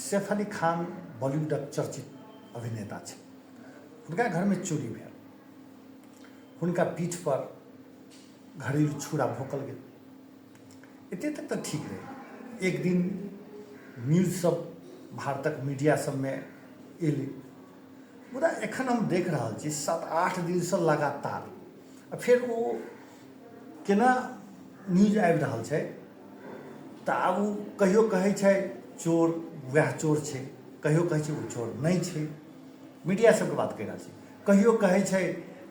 सैफ अली खान बॉलीवुडक चर्चित अभिनेता छथि। हुनका घरमे चोरी भेल। हुनका पीठपर घरेलू छुरा भोंकल गेल। एतेक तक तऽ ठीक रहै। एक दिन न्यूज सब भारतक मीडिया सबमे एलै। मुदा एखन हम देख रहल छी 7-8 दिनसँ लगातार आ फेर ओ केना न्यूज आबि रहल छै तऽ आब ओ कहियो कहै छै चोर वएह चोर छै, कहियो कहै छै ओ चोर नहि छै। मीडिया सबके बात कहि रहल छी। कहियो कहै छै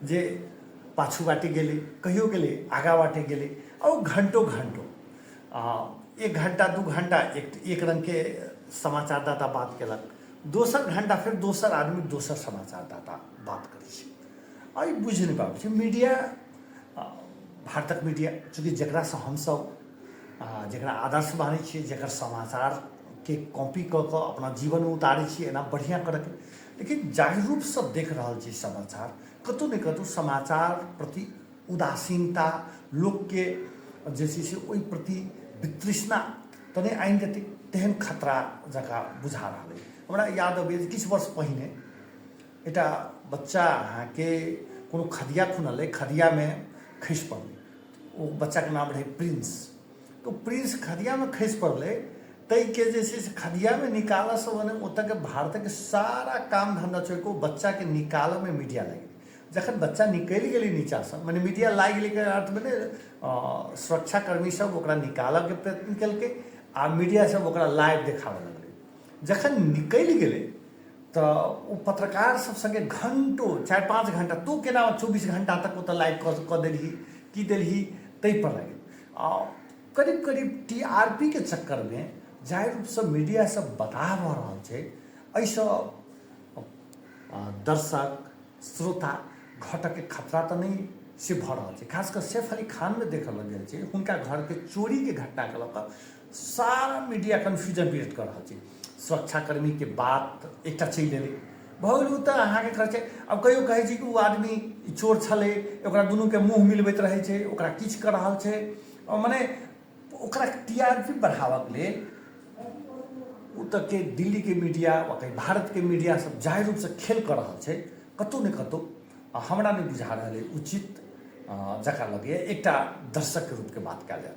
जे पाछू बाटे गेलै, कहियो गेलै आगाँ बाटे गेलै आ ओ घण्टो घण्टो एक घण्टा 2 घण्टा एक रङ्गके समाचारदाता बात केलक, दोसर घण्टा फेर दोसर आदमी दोसर समाचारदाता बात करै छै। आ ई बुझि नहि पाबै छै मीडिया, भारतक मीडिया चूँकि जकरासँ हमसभ जकरा आदर्श मानै छियै, जकर समाचारके कॉपी कऽ कऽ अपना जीवनमे उतारै छियै, एना बढ़िआँ करयके, लेकिन जाहि रूपसँ देख रहल छी समाचार, कतहु ने कतहु समाचार प्रति उदासीनता, लोकके जे छै से ओहि प्रति वितृष्णा तऽ नहि आनि देतै, तेहन खतरा जकाँ बुझा रहल अइ। हमरा याद अबैए जे किछु वर्ष पहिने एकटा बच्चा अहाँके कोनो खदिया खुनल रहै, खदियामे खसि पड़लै। ओ बच्चाके नाम रहै प्रिंस। तऽ ओ प्रिंस खदियामे खसि पड़लै, ताहिके जे छै से खदियामे निकालऽसँ मने ओतऽके भारतके सारा काम धन्धा छोड़िकऽ ओ बच्चाके निकालऽमे मीडिया लागि गेलै। जखन बच्चा निकलि गेलै नीचाँसँ, मने मीडिया लागि गेलै के अर्थमे ने, सुरक्षाकर्मी सब ओकरा निकालऽके प्रयत्न केलकै आ मीडिया सब ओकरा लाइव देखाबऽ लगलै। जखन निकलि गेलै तऽ ओ पत्रकार सब सङ्गे घण्टो 4-5 घण्टा, तू केना 24 घण्टा तक ओतऽ लाइव कऽ देलही, की देलही, ताहिपर लागि गेल। आ करीब करीब टी आर पी के चक्करमे जाहि रूपसँ मीडिया सब बताह भऽ रहल छै, एहिसँ दर्शक श्रोता घटऽके खतरा तऽ नहि से भऽ रहल छै। खास कऽ सैफ अली खानमे देखल गेल छै, हुनका घरके चोरीके घटनाके लऽ कऽ सारा मीडिया कन्फ्यूजन क्रिएट कऽ रहल छै। सुरक्षाकर्मीके बात एकटा चलि एलै, भऽ गेल ओ तऽ अहाँके कहै छै। आब कहियो कहै छै कि ओ आदमी चोर छलै, ओकरा दुनूके मुँह मिलबैत रहै छै, ओकरा किछु कऽ रहल छै, मने ओकरा टी आर पी बढ़ाबऽके लेल ओतऽके दिल्लीके मीडिया वा कहीं भारतके मीडिया सब जाहि रूपसँ खेल कऽ रहल छै, कतहु ने कतहु हमरा नहि बुझा रहल अइ उचित जकाँ लगैए एकटा दर्शकके रूपके बात कयल जाय।